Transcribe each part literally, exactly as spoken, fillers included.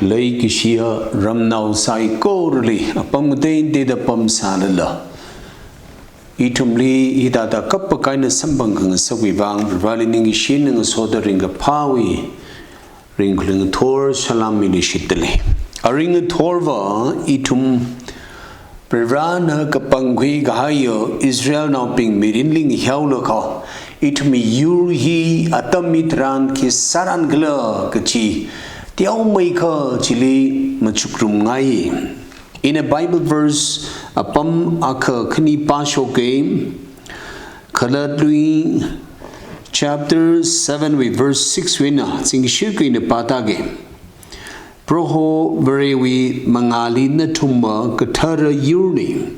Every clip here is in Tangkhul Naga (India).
Leikashiya ramnao saikorali apam ngateiteida pamsālala, ithumli hithāda kapkā eina samphang khangasakwui vang, Vareli ningkashi eina ngasoda ringkaphāwui ringkhaling ngathor salam miluishitdalei. Aring ngathorva ithum Varivarana kapangkhui kahaiya Israelnaobing mirinli ngahiaolaga, ithumwui yur hi atam hitharan khi sāran khala kachi teomeikha chili machukrumngai. Ina Bible verse apam akha khani pāshoke, Galatia chapter seven wui verse six wui eina zingshir eina pātāke. Proho Varewui mangāli nathumva kathara yurna.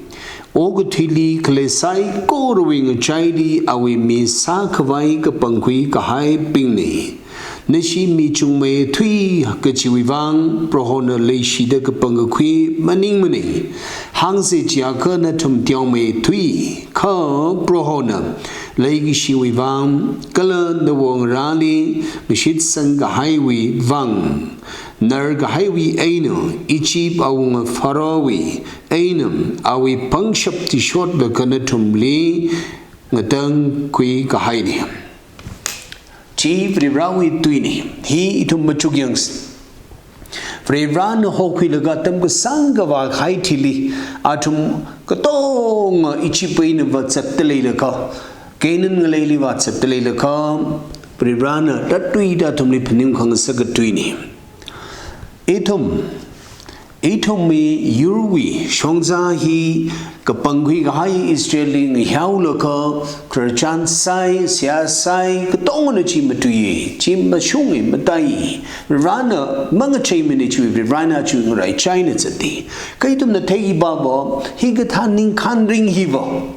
Okathuili khalei saikorawui ngachaili awui mi sākhavai kapangkhui kahaibingna. Nashi michungmeithui kachiwui vang Prohona leishida kapangkakhui maningmana. Hāngsa chiakha nathum teomeithui, kha Prohona leikashiwui vang, kala nawui ngarāli ngashitsang kahaiwui vang. Narkahaiwui eina, Egypt awunga Pharaohwui eina, awui pangshap chishotlaga nathumli ngatangkhui kahaina. Chi Varivarawui tuina. Hi ithum machukyangsa. Varivarana hokhuilaga atam kasāngkha vākahai thili, athum katonga Egypt einava zatda leilakha, Canaan ngaleiliva zatda leilakha, Varivarana tatluida athumli phaning khangasak katuina. Ithum, ithumwui yurwui shongza hi kapangkhui kahai Israelli ngahiaolaga, khararchan sāi, seihā sāi, katongana chi matuiya, chi mashunga, matai. Varivarana mangacheimana chi, Varivarana chi ngaraichaina zati. Kha ithumna theikapava, hikathā ningkhan ring hiva,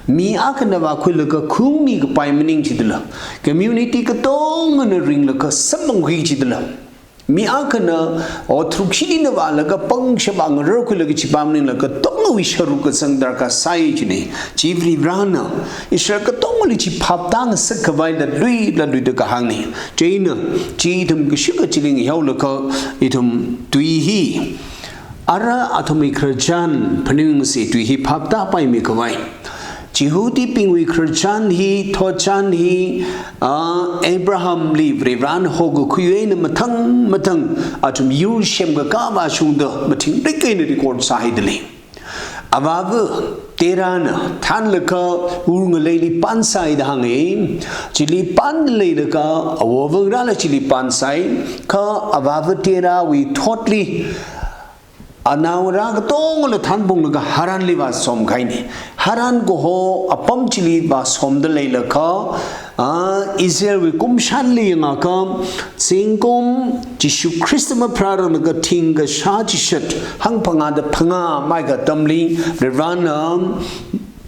mi akhana vākhuilaga khungmi kapai maningchidala, community katongana ringlaga samphangkhuichidala, mi akhana, o, tharuk shini eina vālaga pangshap vāngararkhuilaga chipā maningla katongawui sharuk kazang darkar sāi china. Chi Varivarana Israel katongali chi phaptāngasak khavai latluilatluida kahāngna. Chieina, chi ithum kashika chili ngahiaolaga ithum tui hi, ara athumwui khararchan phaningsa tui hi phaptāpaimi khavai. Jihudibingwui khararchan hi, thotchan hi, a, Abrahamli Varivarana hokakhui eina mathang mathang athum yur semkakā vāshungda mathingrik eina record sāhaidalei. Avāva Terahna thanlaga ur ngaleili pānsai da hānga. Chili pānleilaga, awova ngarāla chili pānsai, kha avāva Terahwui thotli, anaongarā katongala thanphunglaga Haranli vāsomkahaina. Haran kaho apam chili vāsomda leilakha, a, Israelwui kumshanli yangakha, zingkum Jishu Khrista mapharāranglaga thingkha shā chishat hangphangāda phangā maikha atamli, Varivarana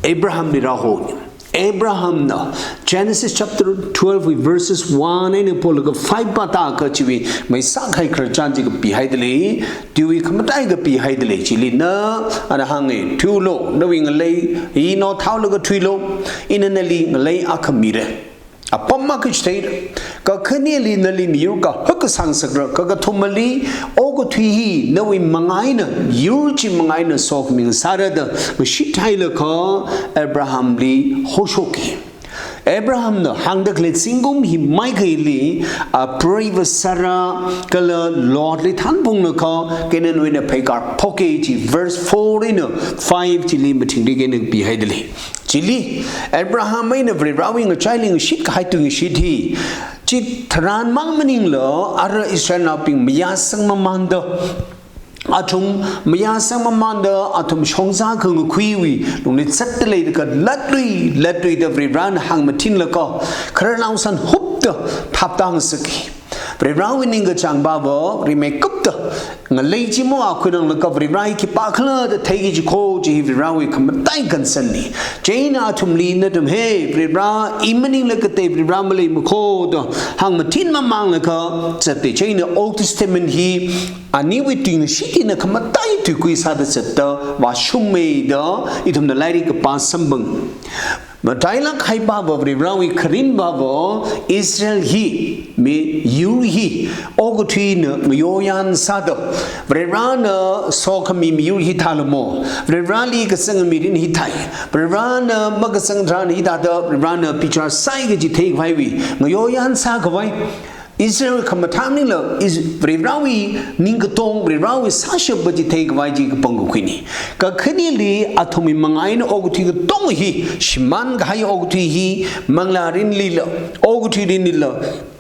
Abrahamli rāho. Abrahamna, Genesis chapter twelve wui verses one eina polaga five pātākha chiwui maisā kahai khararchan chi kapihaidalei, tuiwui khamatai kapihaidalei, chili na, ana hānga, thuilu, nawui ngalei hi naothaolaga thuilu, ina nali ngalei akha mira. Apam akha chitheira, kakhaneli nali miyur kahak kasāngasakra, kakathumali, okathui hi nawui manga eina, yur chi manga eina sokhami ngasāra da mashithailaga Abrahamli hoshoka. Abrahamna hāngda khalei zingkum hi maikaili, apreiva Sarah kala Lotli thanphunglaga Canaanwui eina pheikār phoka chi verse four eina five chili mathingrik eina kapihaidalei. Chili, Abraham eina Varivarawui ngachaili ngashitkahai tuingashit hi, chitharan mang maningla, ara Israelnaobing mayāsang mamānda, athum mayāsang mamānda, athum shongza khangakhuiwui lungli zatda leilakha latluilatluida Varivarana hāngmathinlaga, khararnao sanhupda phaptāngasaka. Varivarawui ningkachāng pāva, rimeikapta, ngalei chi mavākhuiranglaga Varivara hi khipākhala da theiki kaji kho chi hi Varivarawui khamatai concern na. Chieina athumli nathum, he, Varivara, i maningla katei Varivara maleima kho da hāngmathin mamānlaga zatta. Chieina Old Testament hi aniwui tuingashit hina khamatai tuikui sāda zatta, vāshungmeida ithumna lairik kapā samphang. Matailāk kahai pava, Varivarawui kharing pava, Israel hi, miyur hi, okathuina ngayoyan sāda, Varivarana sokhami miyur hi thālamo, Varivarali kazang mirin hi thai, Varivarana makazang tharan hithāda, Varivarana bichar sāi kaji theikhavaiwui ngayoyan sākhavai. Israel khamathā maningla, is, Varivarawui ningkatong, Varivarawui sāshapva chi theikhavai chi kapangkakhuina. Kakhaneli athumwui manga eina okathui katonga hi shimānkahai okathui hi manglā mirinlila, okathui mirinlila,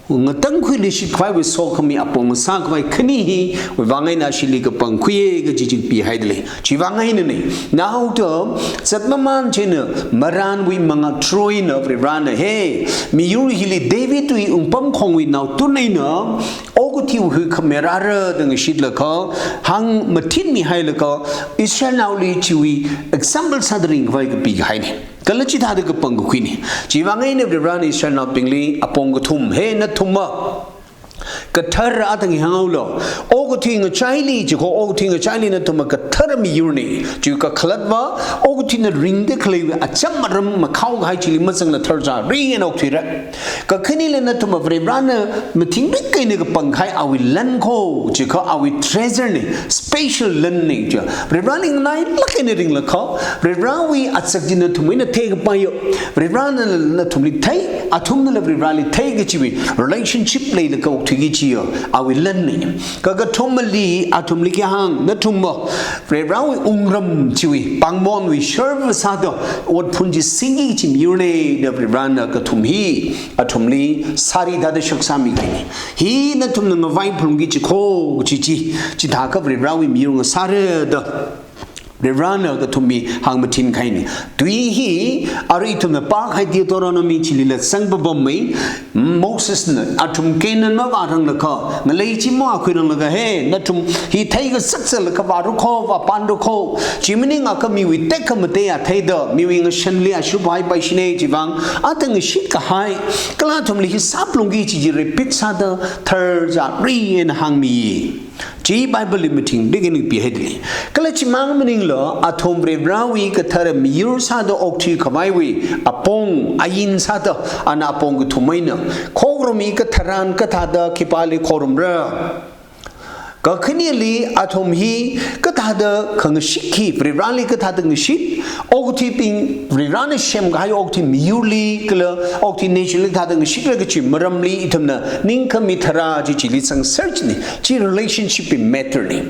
ngatangkhuili shitkhavaiwui sokhami apong sākhavai khani hiwui vang eina ashili kapangkhuiya kaji chi pihaida lei. Chiwui vang einana, naoda zatmamān china marānwui manga throina Varivarana, he, miyur hili Davidwui wungpamkhongwui naotun eina okathuiwui huikhame rāra da ngashitlaga, hāngmathinmihailaga, Israelnaoli chiwui example sāda ringkhavai kapikahaina. Kala chithāda kapangkakhuina. Chiwui vang eina Varivarana Israelnaobingli apong kathum, he, nathumva kathara, athang hi hānghaolu. Okathui ngachaili, chikho okathui ngachaili nathumva kathara miyurna. Chiwui kakhalatva, okathuina ringda khaleiwui acham aram makhao kahai chili mazangla tharchari eina okthuira. Kakhaneli nathumva Varivarana mathingrik eina kapangkahai awui lan kho, chikha awui treasure na, special lan na, chi. Varivarali nganailāk eina ringlaga, Varivarawui atsak chi nathumwui eina theikapaiya. Varivarana nathumli thei, athumnala Varivarali thei kachiwui relationship leilaga okthuiki chiya, awui lan na. Kakathumali, athumli khi hāng, nathumva Varivarawui wungram chiwui pāngmonwui sharva sāda, otphun chi singki kachi miyurna da Varivarana kathum hi athumli sāri thāda shakzāmikahaina. Hi nathumna ngavai phalungki chikho kachi chi, chithākha Varivarawui miyur ngasāra da Varivarana kathumli hāngmathinkahaina. Tui hi, arui ithumna pākahai Deuteronomy chilila zangpapamma, Mosesna athum Canaan mavāranglakha, ngalei chi mavākhuiranglakha, he, nathum hi theikasakzalaga vāra kho, vāpanra kho, chi maningakha miwui tekhamateiya theida, miwui ngashanli ashuphaipaishi ne, chiwui vang, athang ngashitkahai, kala athumli hi sāphalungki kachi chi repeat sāda tharchari eina hāngmi. Chi Bible li mathingrik eina pihaida lei. Kala chimang maningla, athum Varivarawui kathara miyur sāda okthuikhavaiwui apong ain sāda, ana apong kathum eina, khokharum hi katharan kathāda khipāli khorumra. Kakhaneli athum hi kathāda khangashit hi, Varivarali kathāda ngashit, okathuibing Varivarana semkahai okathui miyurli, kala okathui nation li kathāda ngashitra kachi maramli ithumna ningkhami tharā chi chili zangser china, chi relationship wui matter na.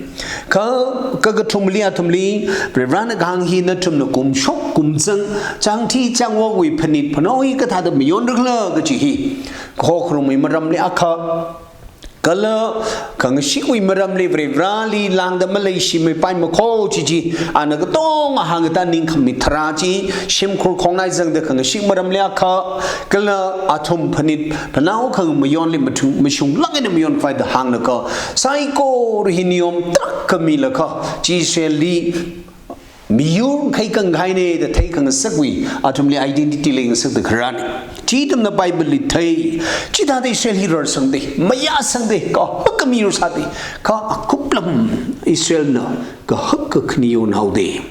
Kha, kakathumli athumli, Varivarana kahāng hi nathumna kumshok kumzang, changthi changwokwui phanit phanao hi kathāda mayonrakhala kachi hi, khokharumwui maramli akha, kala khangashitwui maramli Varivarali lāngda maleishimeipaima kho chi chi, ana katonga hāngda ningkhami tharā chi, shimkhur khongnai zangda khangashit maramli akha, kala athum phanit phanao khamayonli matu-, mashunglāk eina mayonkhavai da hānglaga, saikora hi niyom tarākha milaga, chi Israelli miyur khaikang kahaina da theikhangasakwui, athumli identity leingasakda kharāna. Chi ithumna Bible li thei, chithāda Israel hi rarsangda, mayāsangda, kahaka miyur sāda, kha akuplam Israelna kahaka khaniyur haoda.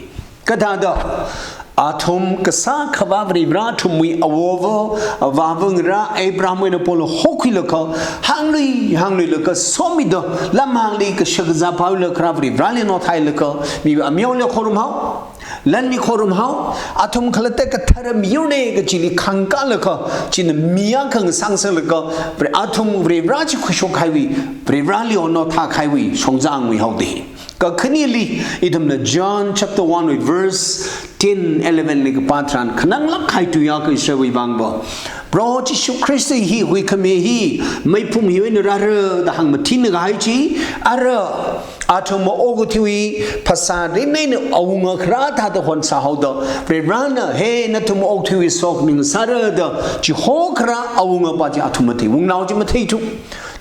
Kathāda, athum kasā khavā Varivara athumwui awova, avāva ngarā Abraham eina polo hokhuilaga, hānglui, hāngluilaga, somida, lamhāngli kashakazā phaolaga kharā Varivarali nothailaga, mi amyoli khorum hao, lanli khorum hao, athum khalatta kathara miyurna kachili khangkālaga, china mi akha ngasāngasaklaga, Vari-, athum Varivara chi khuishok kahaiwui, Varivarali ono thā kahaiwui, shongzangwui haoda. Kakhaneli, ithumna John chapter one wui verse ten, eleven li kapā tharan, khananglāk kahai tui akha Israelwui vangva. Proho Jishu Khrista hi, huikhame hi, meiphung hi eina rāra da hāngmathin kahai chi, ara, athum okathuiwui phasā mirin eina awunga kharā thāda honsā haoda, Varivarana, he, nathum okathuiwui sokhami ngasāra da, chiho kharā awungapa chi athum mathei, wungnao chi matheithu.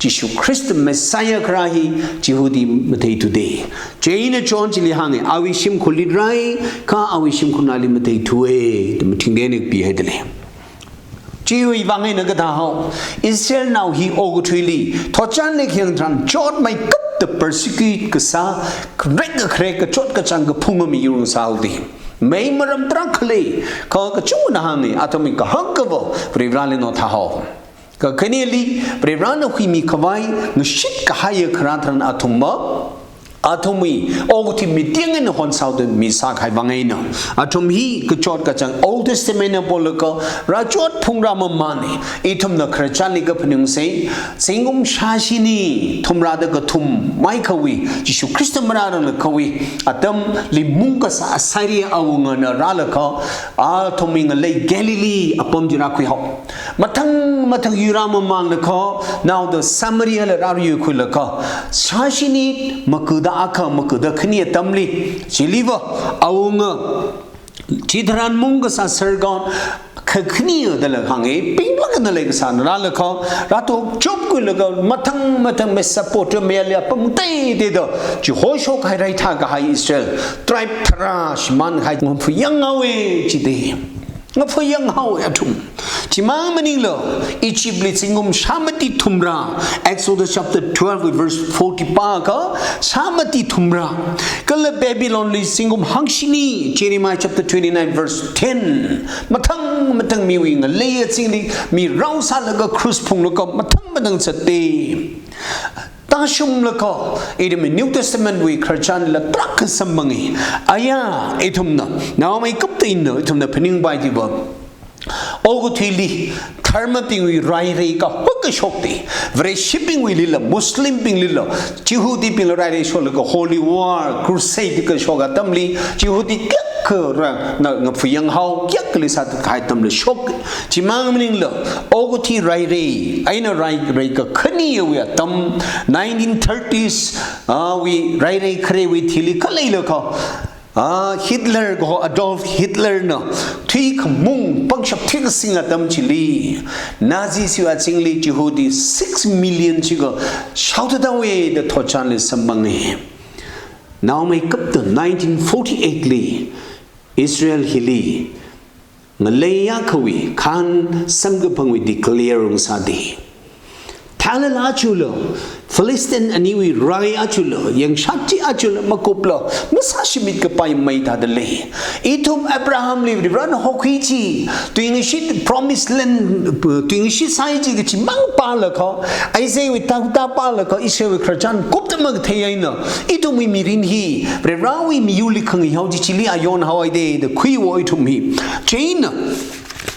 Jishu Khrista Messiah kharā hi, chihodi matheithuda. Chieina John chili hānga, awui shimkhurli rai, kha awui shimkhurna ali matheithua, da mathingda eina pihaida lei. Chiwui vang eina kathā hao, Israelnao hi okathuili, thotchanli khayang tharan chotmeikapta persecute kasā, kharek kakharek kachot kachāng kaphunga miyur ngasā haoda. Mei maram tarākha lei, kha kachungana hānga, athumwui kahāng kavā Varivarali naothāhao. Kakhaneli, Varivarana huimi khavai ngashit kahaiya kharā tharan athum ma, athumwui okathui miting eina honsāda misā kahai vang eina. Athum hi kachot kachāng Old Testament na polaga rāchot phungrā mamāna. Ithumna khararchanli kaphaningsa, zingkum shāshini thumrāda kathum maikhawui, Jishu Khrista marāranglakha wui atamli mung kasā Assyria awungana rālaga, athumwui ngalei Galilee apam chi rākhuihao. Mathang mathang yuirā mamānlaga, naoda Samaria la rāyuikhuilaga, shāshini makuda akha, makuda khani atamli, chiliva awunga chitharan mung kasā sargon kakhani dala hānga, pinglaga ngalei kasā rālaga, rātokchopkhuilaga, mathang mathang Mesopotamia li apam teiteida chihoshok kahai, raithā kahai Israel tribe tharā shimān kahai ngaphu yanghaowa chida. Ngaphu yanghaowa athum. Chimang maningla, Egypt li zingkum shāmati thumrā, Exodus chapter twelve verse forty pākha, shāmati thumrā. Kala Babylon li zingkum hangshini, Jeremiah chapter twenty-nine verse ten. Mathang mathang miwui ngalei azingli, mi rao sālaga cross phunglaga mathang mathang zatta. Tāshunglaga, ithum New Testament wui khararchanla tarākha samphanga. Aya, ithumna, naomeikapta ina, ithumna phaningpai chiva, okathuili dharmabingwui rairei kahak kashokta. Vareshibingwuilila, Muslimbinglila, Jihudibingla rairei shoklaga Holy War, Crusade kashok atamli, Jihudi kayākha rāna ngaphu yanghao, kayākha leisāda kahai atamla shok. Chimang maningla, okathui rairei eina rairei kakhaniwui atam, nineteen thirties, ah, wui rairei kharewui thili khaleilaga, ah, Hitler kaho, Adolf Hitler na thui khamung pangshap thui kasing atam chili, Nazi wui azingli Jihudi six million chiakha shaothathaowa da thotchanli samphanga. Naomeikapta nineteen forty-eight li Israel hili ngalei akhawui khan samkaphangwui declare ungsāda. Thalala achula, Philistine aniwui rai achula, yangshat chi achula, makupla, masāshimit kapai mei thāda lei. Ithum Abrahamli Varivarana hokhui chi, tuingashit promised land, tuingashit sāi chi kachi mang pālaga, Isaiah wui tangda pālaga, Israel wui khararchan kupta makathei eina, ithumwui mirin hi, Varivarawui miyurli khangayao chi chili ayonhaowa da, da khuiwo ithum hi. Chieina,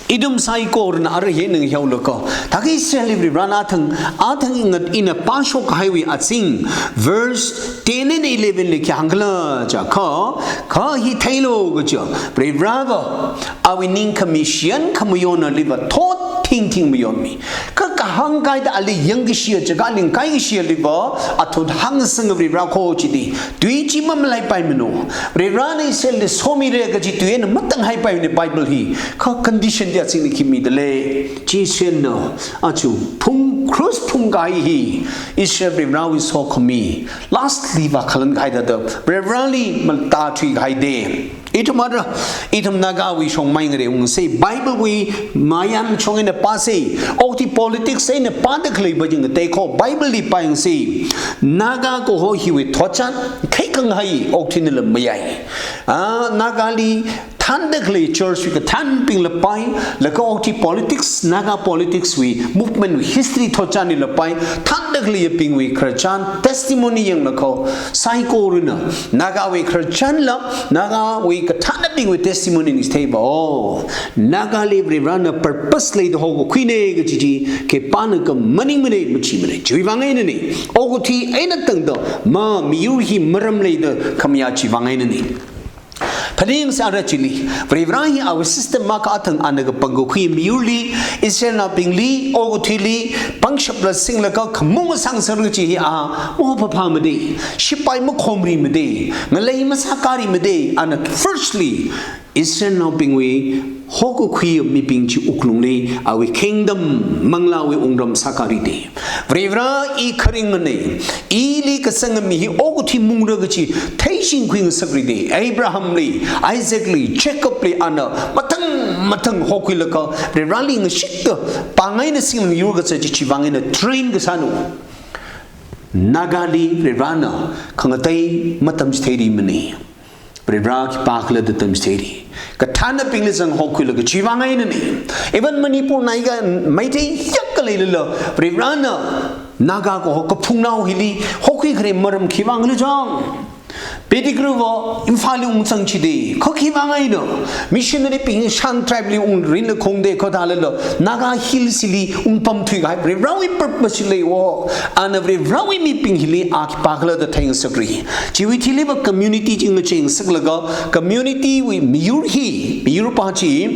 ithum saikorana ara hi ngayao laga, thākha Israelli Varivarana athang, athang ingat ina pāshok kahaiwui azing, verse ten and eleven li khi hāngkhala jiakha, kha hi theilu kaja, Varivarava, awui ningkhami shiyan khamayonaliva thot thingthing mayonmi. Kha kahāng kaida ali yangkashiya jiakha, ali ngakaikashiyaliva, athot hāngsang Varivara kho chida. Tui chi mamalaipaimana. Varivarana Israelli somira kaji tui eina matanghaipaimana Bible hi. Kha condition chi azingli khi mida lei. Chi Israelna aja phung, cross phungkahai hi, Israel Varivarawui sokhami, lastly vākhalan kahai thāda, Varivarali matāthui kahaida. Ithum ara, ithum Nagawui shongmei ngareungsa, Bible wui mayan shong eina pāsa, okathui politics eina pāda khaleiva jing teikho, Bible li pāyangsa, Naga kaho hiwui thotchan, khaikhangai okathuinala mayai. Ah, Nagali thānda khalei church wui kathānbingla pāi, laga okathui politics, Naga politics wui movement wui history thotchanlila pāi, thānda khaleibingwui khararchan testimony yanglaga, saikorana, Nagawui khararchanla, Nagawui kathānabingwui testimony ni theiva, oh, Nagali Varivarana purpose leida hokakhuina kaji chi, khipānakha maningmana, machimana. Chiwui vang einana, okathui eina tangda, ma miyur hi maram leida khamayā chiwui vang einana. Phaningsa ara chili, Varivara hi awui system akha athang ana kapangkakhui miyurli, Israelnaobingli, okathuili, pangshapla singlaga khamung sāngasakra kaji hi a, maphāphāmada, shipai makhomrimada, ngalei masākarimada, ana firstly, Israelnaobingwui hokakhui mibing chi wuklungli, awui kingdom manglāwui wungram sākarida. Varivara, i kharingana, ili kasangmi hi okathui mungra kaji theishingkhui ngasakrida. Abrahamli, Isaacli, Jacobli ana mathang mathang hokhuilaga, Varivarali ngashitta pāngaina singmiyur kasā chi chiwui vang eina train kasāna. Nagali Varivarana khangatei matamchitheirimana. Varivara khipākhala da tamchitheira. Kathānabingli zang hokhuilaga chiwui vang einana. Even Manipur, Naga, Meitei yak kaleilala, Varivarana Naga kaho kaphungnao hili hokhuikhare maram khiwui vangla chang. Pettigrew va Imphalli ungzangchida, kha khiwui vang eina, missionary bing Shan tribe li ungrinla khongda, kha thālala Naga Hills li ungpamthuikahai Varivarawui purpose leiwo. Ana Varivarawui mibing hili a khipākhala da theingasakra. Chiwui thili va community chi ngacheingasaklaga, community wui miyur hi, miyur pa chi,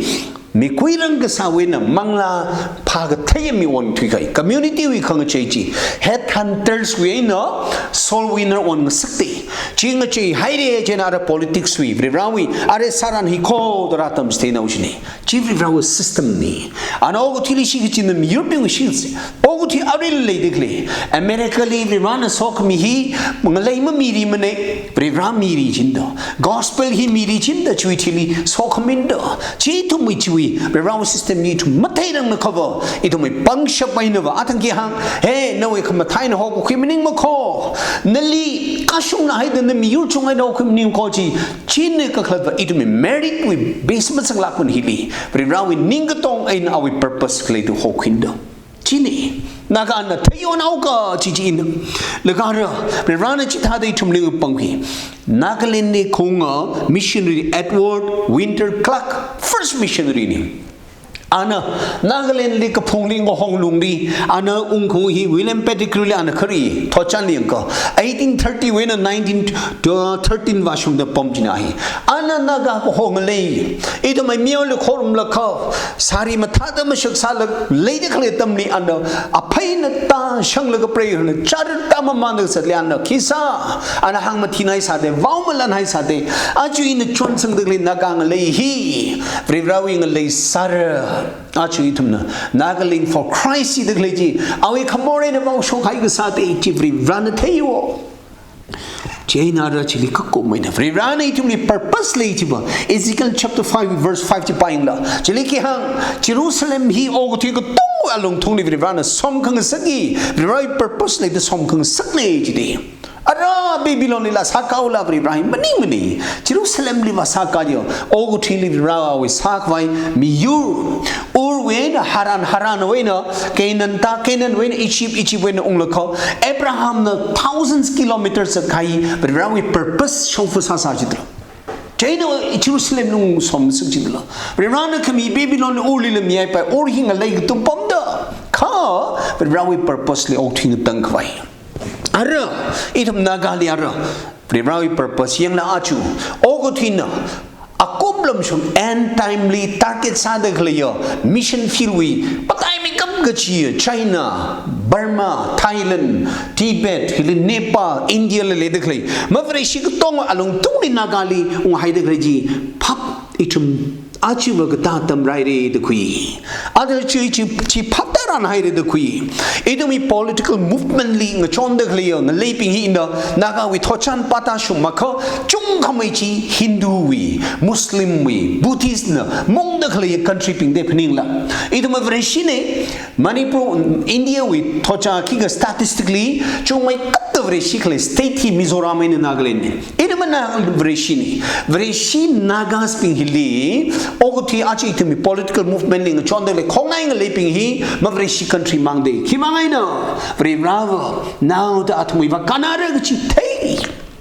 mikuirang kasāwui eina manglā phākathei mi onthuikahai. Community wui khangachei chi, headhunters wui eina soul winner onngasakta. Chi ngacheihaira chieina ara politics wui, Varivarawui, ara sāran hi kho da rātamchitheinao china. Chi Varivarawui system na. Ana okathuili shikachinna miyurbingwui shikachin. Okathui arui leida khalei. America li Varivarana sokhami hi, ngalei mamiri mana, Varivara miri chinda. Gospel hi miri chinda, chiwui thili sokhaminda. Chi ithumwui chiwui, Varivarawui system hi ithum matheirangna khava, ithumwui pangshap einava, athang kahāng, he, nawui khamathā eina hokakhui maningma kho. Nali kashungna haida na miyur chunga eina hokakhui maningma kho chi, china kakhalatva ithumwui merit wui base mazanglākmana hili. Varivarawui ningkatong eina awui purpose khalei tu hokhuida. China, Nagana theiyo naoka chi china. Laga ara, Varivarana chithāda ithumli pangkhui. Nagaland li khaunga missionary Edward Winter Clark, first missionary na. Ana Nagaland li kaphungli ngahong lungli, ana ungkhaung hi William Pettigrew li ana khare, thotchanli yangakha, eighteen thirty wui eina nineteen thirteen vāshungda pam china hi. Ana Naga kaho ngalei, ithumwui miyaoli khorumlakha, sari mathāda mashak sālak leida khalei atamli ana aphei eina tāshanglaga preilaga chara tamamana zatli ana khi sā, ana hāngmathinghaisāda, vaomalanhaisāda, aja ina chonsangda khalei Naga ngalei hi Varivarawui ngalei sāra. Aja ithumna Nagaland for Christ da khalei chi, awui khamor eina vaoshokhai kasā da chi Varivarana theiwo. Chieina ara chili kakum eina Varivarana ithumli purpose lei chiva, Ezekiel chapter five verse five chi pāyangla, chili kahāng, Jerusalem hi okathui katongwui alungthungli Varivarana somkhangasakki, Varivarawui purpose leida somkhangasakna chida. Ara Babylon lila sākaola Varivara hi maningmana. Jerusalem liva sākayo, okathuili Varivarawui sākhavai miyur, Ur wui eina Haran, Haran wui eina Canaan tā, Canaan wui eina Egypt, Egypt wui eina unglakha, Abrahamna thousands kilometers zatkahai, Varivarawui purpose shongfa sāsā chitlo. Chieina Jerusalem li ungsomsak chitlo. Varivarana khami Babylon Urlila mihaipai, Ur hi ngalei kathumpamda. Kha Varivarawui purpose li okathui ngatangkhavai. Ara, ithum Nagali ara, Varivarawui purpose yangla aja, okathuina, akum lamshong end time li target sāda khaleiya, mission field wui, pataimeikap kachiya, China, Burma, Thailand, Tibet, hili Nepal, India la leida khalei, mavareshi katongwui alungthungli Nagali unghaida khalei chi, phap ithum aja va katā atam raira da khui. Ada chi, chi, chi phap tārānhaira da khui. Ithumwui political movement li ngachonda khaleiya ngaleibing hi ina Nagawui thotchan pātāshungmakha, chungkhamei chi Hindu wui, Muslim wui, Buddhist na mungda khaleiya country bing da phaningla. Ithum Vareshina, Manipur, India wui thotcha khikha statistically chungmeikapta Vareshi khalei state hi Mizoram eina Nagaland na. Ithum Naga Vareshina. Vareshi Nagas bing hili, okathui aja ithumwui political movement li ngachonda khalei khongnai ngaleibing hi, mavareshi country mangda. Khi mang eina, Varivarava, naoda athumwui va kannara kachi thei.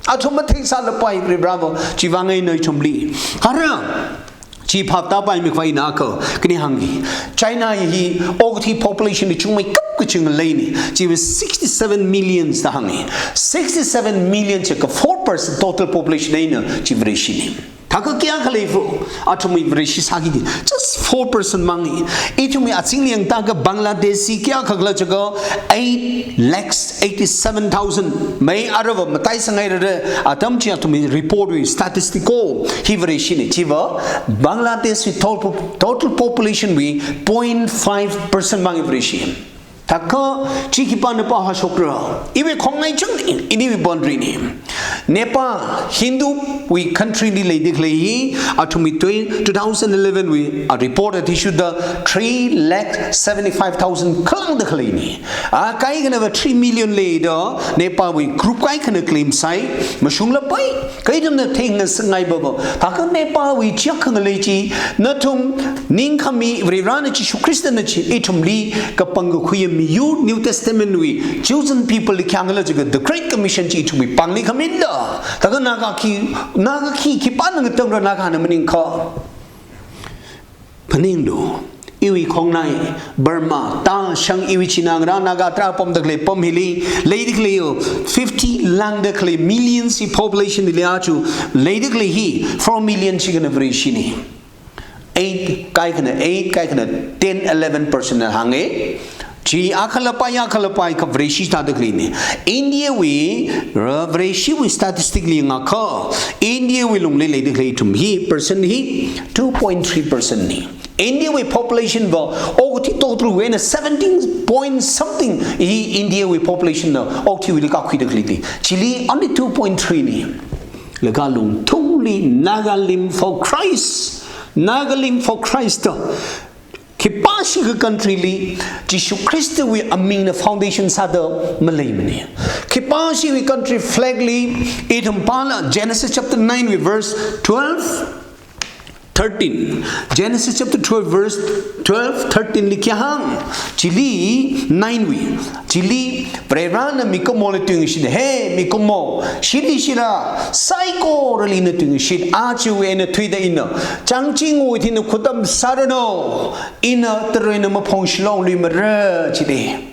Athum matheisālapai Varivarava, chiwui vang eina ithumli. Ara, chi phap tāpaimikhavai eina kha, khani hāngki. China hi okathui population li chungmeikap kachi ngaleina. Chiva sixty-seven millions da hānga. Sixty-seven million chiakha four percent total population eina chi Vareshina. Thākha kayākha leiva, athumwui Vareshi sāki chi, just four percent mangna. Ithumwui azingli yangtākha Bangladeshi kayākha khala chiakha eight lakhs eighty-seven thousand. Mai arava mataisanghairara, atam chi athumwui report wui statistic ko, hi Vareshina. Chiva Bangladesh wui total, total population wui point five percent mang Vareshi. Thākha chi khipāna pāhāshokra, iwui khongnai chang, iniwui boundary na. Nepal, Hindu wui country li leida khalei hi, athumwui twen-, two thousand eleven wui a report athishurda three lakh seventy-five thousand khalangda khaleina. A kaikhanava three million leida, Nepal wui group kaikhana claim sai, mashunglapai, kaithumna theingasakngai baba. Thakha Nepal wui chiakha ngalei chi, nathum ningkhami Varivarana Jishu Khristana chi, ithumli kapangkakhui miyur New Testament wui chosen people li khayang khala jiakha the Great Commission chi ithumwui pāngli khaminda. Thakha Naga khi, Naga khi, khipāna ngatamra Nagana maningkha. Phaninglu, iwui khongnai, Burma, Tashang iwui china ngarā Naga tarā pamda khalei pam hili, leida khalei yo, fifty lāngda khalei million chi population hili aja, leida khalei hi, four million chikhana Vareshina. Eight, kaikhana eight, kaikhana ten, eleven percent na hānga. Chi akhalapai, akhalapai kha Vareshi thāda khaleina. India wui, ra Vareshiwui statistic li ngakha, India wui lungli leida khalei ithum hi, percent hi, two point three percent na. India wui population va, okathui tokthru eina seventeen point something hi India wui population na, okathuiwuili kakhuida khaleina. Chili only two point three na. Laga lungthungli Nagalim for Christ, Nagalim for Christ. Khipāshi ka country li, Jishu Khristawui amingna foundation sāda maleimana. Khipāshiwui country flag li, ithum pāla Genesis chapter nine wui verse twelve, thirteen. Genesis chapter twelve verse twelve, thirteen li khayang. Chili nine wui. Chili Varivarana mikumoli tuingashit, he mikumo, shili shira, saikorali na tuingashit, aja eina thuida ina, changchingo thina khutam sāranu, ina tara̱ eina maphongshilong luimara jida.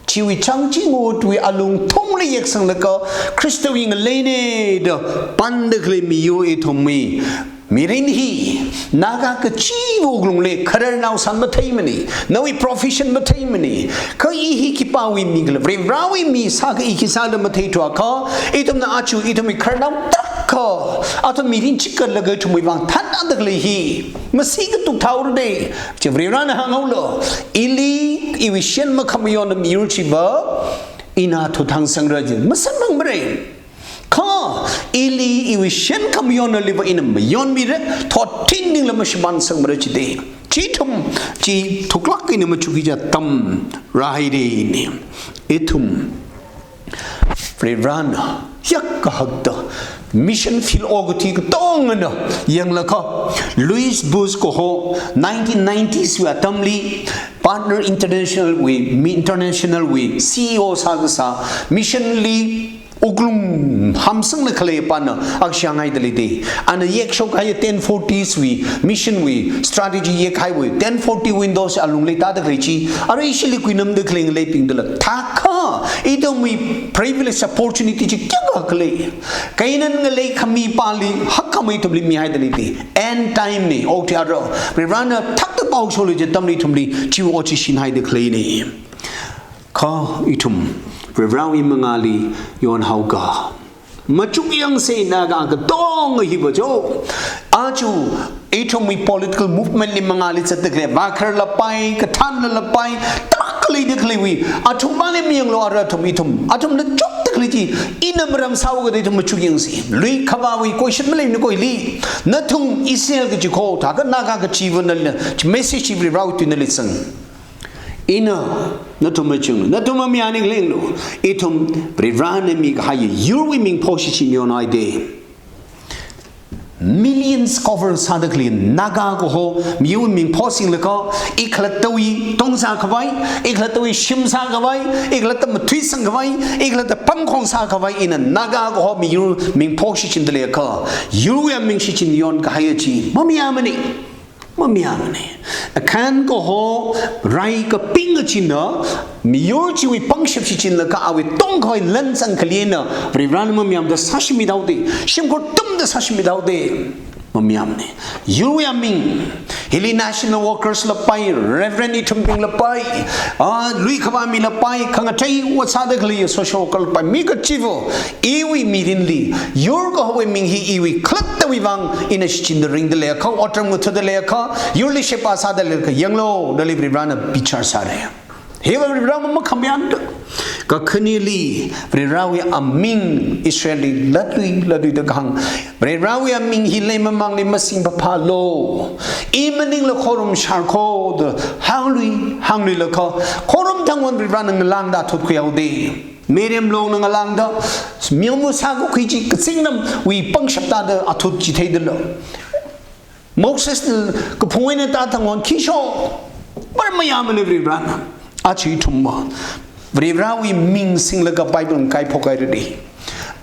Chiwui changchingo tui alungthungli yeksanglaga, Khristawui ngaleina da panda khalei miyur ithumwui mirin hi, Naga kachiwui wuklungli khararnao san matheimana, nawui profession matheimana, kha i hi khipāwui mi khala, Varivarawui mi sākha i khi sāda matheithuakha, ithumna aja ithumwui khararnao tarākha, athum mirin chikatlaga ithumwui vang thanada khalei hi, masi katuk thaora da, chi Varivarana hānghaolu, ili, iwui shiyan makhamayonna miyur chiva, ina thuthang sangra ji, masanmangmara. Kha, ili iwui shiyan khamayonnaliva ina mayonmira, thot thingningla mashimān sangmara jida. Chithum, chi thuklāk eina machukki kaji atam rāhaira na. Ithum, Varivarana, yak kahakta, mission field okathui katongana, yanglakha, Louis Bush kaho, nineteen nineties wui atamli, Partner International wui, mi international wui, C E O sākasā, mission li, wuklung hamsangna khalei pana akshang haida leida. Ana yekshok kahai ten forties wui, mission wui, strategy yekhaiwui, ten forty windows alungli tāda khalei chi, arui shili kuinamda khalei ngaleibingdala. Thakha, ithumwui privilege opportunity chi kayākha khalei. Kainan ngalei khami pali, hakkhamei ithumli mihaida leida. End time na, okathui ara. Varivarana thakta pao shoklu ji atamli ithumli, chiwui ot chi shinhaida khaleina. Kha ithum, Varivarawui mangāli yonhaoga. Machuk yangsa Naga katonga hiva jo. Aja, ithumwui political movement li mangāli zatda khalei, vakharlapai, kathānlalapai, tarākha leida khaleiwui, athum mali mayanglu ara athum ithum, athumna chukda khalei chi, ina maram sāhaoga da ithum machuk yangsa. Lui khavāwui question maleimana ko ili. Nathum Israel kaji kho, thakha Naga kachiva nala, chi message chi Varivarawui tui nali sang. Ina, nathum machung, nathum mamayāning lenglu, ithum Varivarana mikahai yurwui ming phoshichin yonhaida. Millions cover sāda khalei Naga kaho, miyurwui ming phosinglaga, i khalattawui tong sākhavai, i khalattawui shim sākhavai, i khalatta matui sangkhavai, i khalatta pamkhong sākhavai, ina Naga kaho miyur ming phoshichinda leiakha, yurwui aming shichin yonkahai chi, mamayāmana. Mamayāmana. Akhan kaho rai kaping kachina, miyur chiwui pangshap shichinlaga awui tongkhoi lan sangkhalina, Varivarana mamayāmada sāshimit haoda, shimkhur tumda sāshimit haoda. Mamayāmana. Yurwui aming, hili national workers lapai, reverend ithumbing lapai, ah, lui khavā mi lapai, khangatei ot sāda khalei social worker lapai, mi kachiva, iwui mirinli, yur kahowui ming hi iwui khalattawui vang, ina shichinda ringda leiakha, otram ngathāda leiakha, yurli sheba sāda leiakha, yanglu, nali Varivarana bichar sāra. Hiva Varivarā makhamayāna. Kakhaneli, Varivarāwui aming Israelli latlui, latluida kahāng. Varivarāwui aming hi leimamangli masingpaphalu. I maningla khorumshar kho da hānglui, hāngluilaga, khorum thangwon Varivarāna ngalāngda athut khuihaoda. Miriam longna ngalāngda, miyong masākakhui chi kazingramwui pangshap tāda athut chitheidala. Mosesna kaphung eina tāthangwon khi shok, marmayāmana Varivarāna. Aja ithumva Varivarāwui ming singlaga Bible ngakaiphok hairada,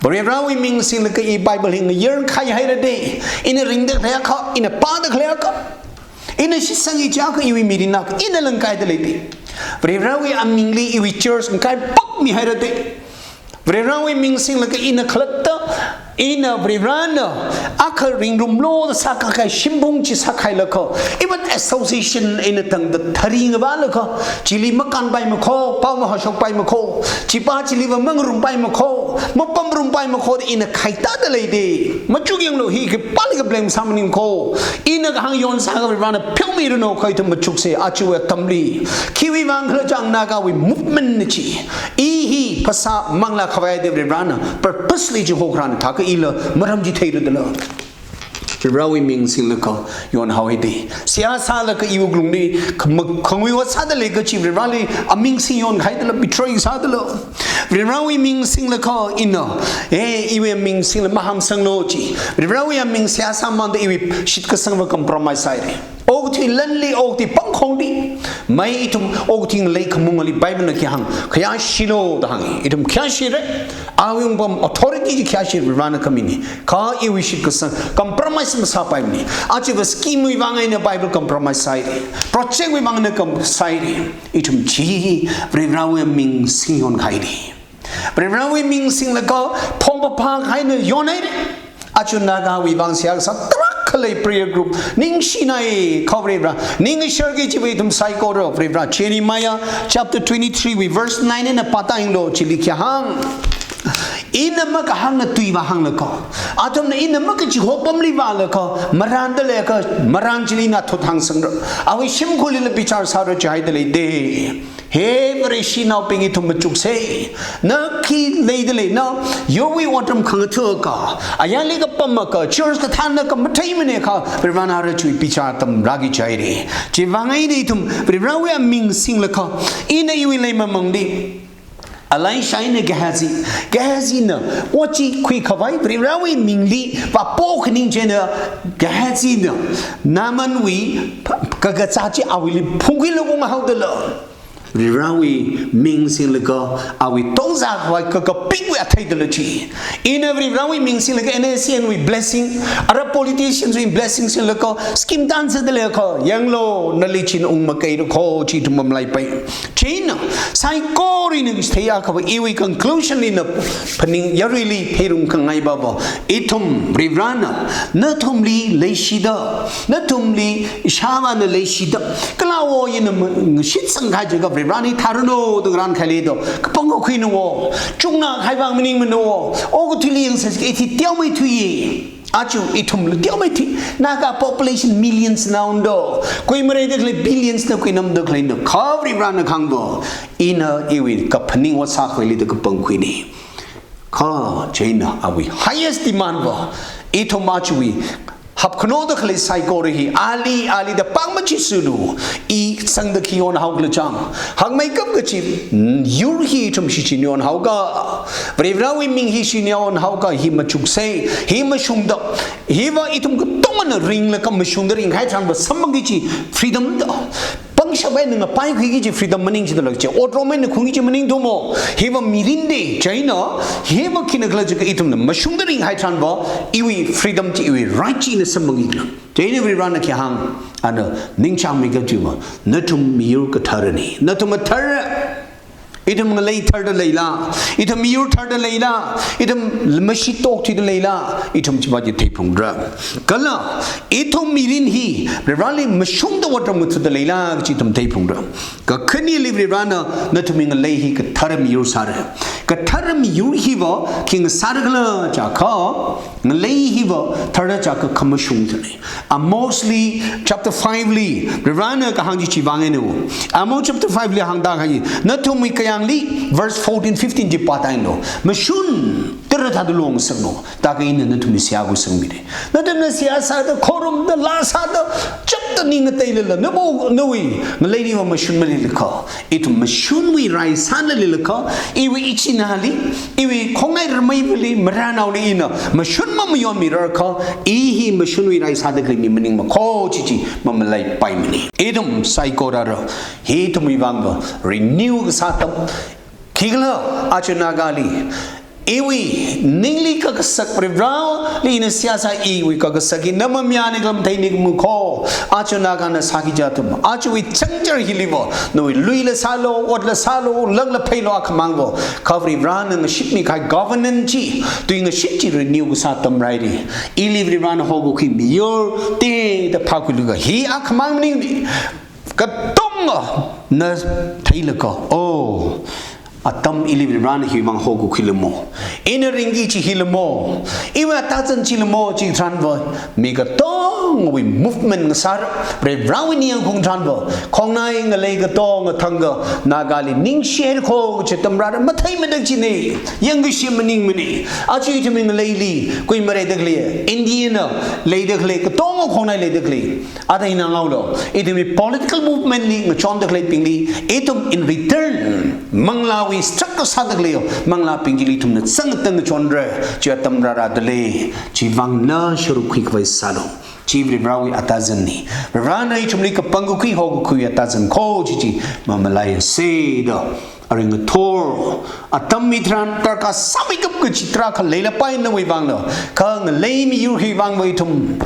Varivarāwui ming singlaga i Bible hi ngayar kahai hairada, ina ringda khaleiakha, ina pāda khaleiakha, ina shitsang chiakha iwui mirinna, ina langkaida leida. Varivarāwui amingli iwui church ngakaiphokmi hairada, Varivarāwui ming singlaga ina khalatta, ina Varivarāna akha ringrumlu da sākahai shimphung chi sākahailaga, even association eina tangda tharing vālaga, chili makānpai makho, pao mahāshokpai makho, chipā chiliva mangarumpai makho, mapamrumpai makho da ina khaitāda leida. Machuk yanglu, hi khipālikha blame sāmaning kho. Ina kahāng yon sākha Varivarāna pheomiranu kha ithum machuksa, ajawui atamli. Khiwui vang khala chang Nagawui movement na chi. I hi phasā manglā khavai da Varivarāna purposely chihokharāna thākha ila maram chitheiradala. Varivarāwui ming singlaga yonhaoda. Seihā sālaga iwui wuklungli khama-, khangui ot sāda lei kachi Varivarāli aming sing yonhaidala, betray sādala. Varivarāwui ming singlaga ina, eh, iwui ming singla mahāmsanglu chi. Varivarāwui aming seihā sāmamānda iwui shitkasangva compromise haira. Okathui lanli, okathui pangkhongli, mai ithum okathui ngalei khamungali Bible na khi hāng, khayāshilu da hānga. Ithum khayāshira, awui wungpam authority chi khayāshi Varivarāna khamina. Kha iwui shitkasang compromise masāpaimana. Ajava scheme wui vang eina Bible compromise sāhaira. Project wui vang eina com-, sāhaira. Ithum chi Varivarāwui ming sing yonhaira. Varivarāwui ming singlaga phongpapha kahaina yonhaira. Aja Nagawui vang seihā kasā tarākha lei prayer group. Ningshinai kha Varivarā. Ningshar kaji chiwui ithum saikora Varivarā. Jeremiah chapter twenty-three wui verse nine eina pāta yanglu chili khi hāng. Ina makahānga tuiva hānglaga, athumna ina makachihok pamli vālaga, marānda leiakha, marān chili ina athut hāngsangra. Awui shimkhurlila bichar sāra jihaida leida. He Vareshinaobing, ithum machuksa. Na khi leida lei, na yurwui otram khangatha akha, ayarli kapam akha, church kathāna akha matheimana kha, Varivarāna ara chiwui bichar atam rāki jihaira. Chiwui vang eina ithum Varivarāwui aming singlaga, ina iwui leimamangli Elisha eina Gehazi, Gehazi na ot chi khuikhavai, Varivarāwui mingli vāpo khaning chieina Gehazi na Naamanwui kakacha chi awuili phungkhuilaga unghaodala. Varivarāwui ming singlaga awui tongzākhavai kakapik vātheidala chi. Ina Varivarāwui ming singlaga N S C N wui blessing, ara politicians wui blessing singlaga scheme tānsāda leiakha, yanglu, nali china ungmakaira kho chi ithum mamalaipai. Chieina, saikorana chitheiakhava iwui conclusion li na phaning yaruili heirum khangai baba. Ithum Varivarāna nathumli leishida, nathumli ishāvāna leishida, kala wo ina ma-, ngashitsang kahai jiakha Varivarāna tharanu da ngarān khalei do. Kapangkakhuina wo, chungna kahai vang maningmana wo, okathuili yangsā ithi teomeithui. Aja ithumla teomeithui. Naga population millions na undo. Kuimareida khalei billions na, kuinamda khaleina. Kha Varivarāna kahāngva, ina iwui kaphaning ot sākhuili da kapangkhuina. Kha chieina awui highest demand va, ithum ajawui hapkhanoda khalei saikora hi, ali, ali da pāng machisanu, i sangda khi yonhaokhala chang. Hangmeikap kachi, mm, yur hi ithum shichin yonhaoka, Varivarāwui ming hi shichin yonhaoka, hi machuksa, hi mashungda, hiva ithum katongana ringlaga mashungda ringhai tharanva samphangki kachi freedom da. Pangshap eina ngapaikhuiki kachi freedom maning chida lak chi. Otram eina khungki kachi maningthumo. Hiva mirinna, chieina, hiva khina khala jiakha ithumna mashungda ringhai tharanva, iwui freedom chi, iwui right chi ina samphangkila. Chieina Varivarāna khi hāng, ana ningchāngmeikap chiva, nathum miyur katharana, nathum athara. Ithum ngalei tharda leila, ithum miyur tharda leila, ithum mashitokthida leila, ithum chiva chi theiphalungra. Kala, ithum mirin hi, Vareli mashungda otram ngathada leila, kachi ithum theiphalungra. Kakhaneli Varena, nathumwui ngalei hi kathara miyur sāra. Kathara miyur hiva, khi ngasāra khala jiakha, ngalei hiva, tharda jiakha khamashung thāna. Amosli chapter five li, Varena kahāng chi chiwui vang eina. Amos chapter five li hāngda kahai, nathumwui kayāngli, verse fourteen, fifteen chi pāda eina. Mashun, tara thāda longsanglu, da kha ina nathumli seihā khuisangmira. Nathumna seihā sāda, khorumda, laa sāda, chapda ning ngateilala, nabo, nawui, ngaleiliva mashun maleilakha. Ithum mashunwui rai sālaleilakha, iwui ichinali, iwui khongnai rameivali, maranaoli ina, mashun mamayonmirakha, i hi mashunwui rai sāda khalei mi maningmakho chi chi, mamalaipaimana. Ithum saikorali, hi ithumwui vangva, renew kasā atam, khikhala, aja Nagali, iwui, ningli kakasak Vareli ina seihā sā iwui kakasak hi na mamayāni khala matheini makho. Aja Nagana sāki kaji atam. Ajawui chānjam hiliva. Nawui luila sālu, otla sālu, langla pheilu akhamangva. Kha Varena ngashitmi kahai governance chi. Tuingashit chi renew kasā atam rāhaira. Ili Varena hokakhui miyur, tida phākhuilaga. Hi akhamang maningmana. Katonga na theilakha, oh, atam ili Varena hiwui vang hokakhuilamo. Ina ringki kaji hilamo. Iwui atazan chilamo chitharanva. Mi katongawui movement ngasāra. Varewui ningyāng khaung tharanva. Khongnai ngalei katonga thangkha Nagali ningshihaira kho kaji atam rāra. Matheimadak china. Yangkashi maningmana. Aja ithumwui ngaleili. Kuimareida khalei. Indiana leida khalei. Katonga khongnai leida khalei. Athei nganālu, ithumwui political movement li ngachonda khaleibingli, ithum in return, manglāwui structure sāda khalei, manglābing chili ithumna zangtang ngachonra, chi atam rārada lei, chiwui vang na sharuk khuikhavai sālu. Chi Varewui atazanna. Varena ithumli kapangkakhui hokakhui atazan kho chi chi, mamalaiasa da. Arui ngathor, atam hitharan darkar sāmeikap kachi tarākha leilapai nawui vangla, kha ngalei miyur hiwui vangva ithum.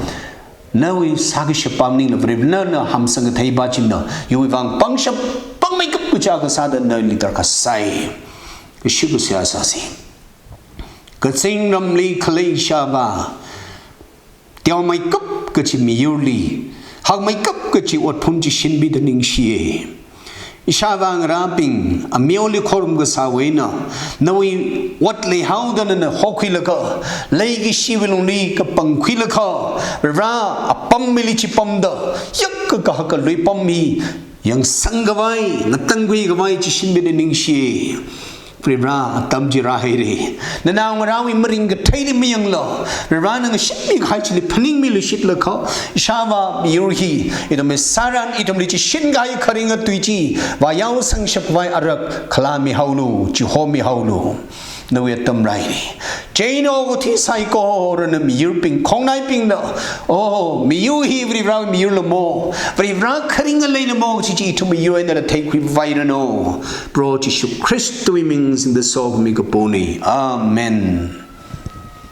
Nawui sākashap maningla Vare, nana hamsang kathei pā china, iwui vang pangshap pangmeikap kachi akha sāda nali darkar sai. Kashik kashia sāsa. Kazingramli khalei ishāvā, teomeikap kachi miyurli, hakmeikap kachi otphun chi shinbida ningshiya. Ishāvā ngarābing, ameoli khorum kasāwui eina, nawui ot leihaoda nana hokhuilaga, leikashiwui lungli kapangkhuilaga, rā apam mili chipamda, yakkakā kahaka luipam hi, yangsangkhavai, ngatangkhuikhavai chi shinbida ningshi. Varivara atam chi rāhaira. Nanao ngarāwui maringkatheili mayanglu. Varivara nana shimikahai chili phaningmiluishitlaga, ishāvā miyur hi, ithumwui sāran ithumli chishinkahai kharinga tui chi, vāyao sangshapkhavai arak khalāmihaolu, chihomihaolu. Nawui atam rāhaira. Chieina okathui saikorana miyurbing, khongnaibingna, oh, miyur hi Varivarawui miyurlamo, Varivara kharinga leilamo, chi chi ithum miyur einala theikhuipairanu. Proho Jishu Khristawui ming singda sokhami kapona. Amen.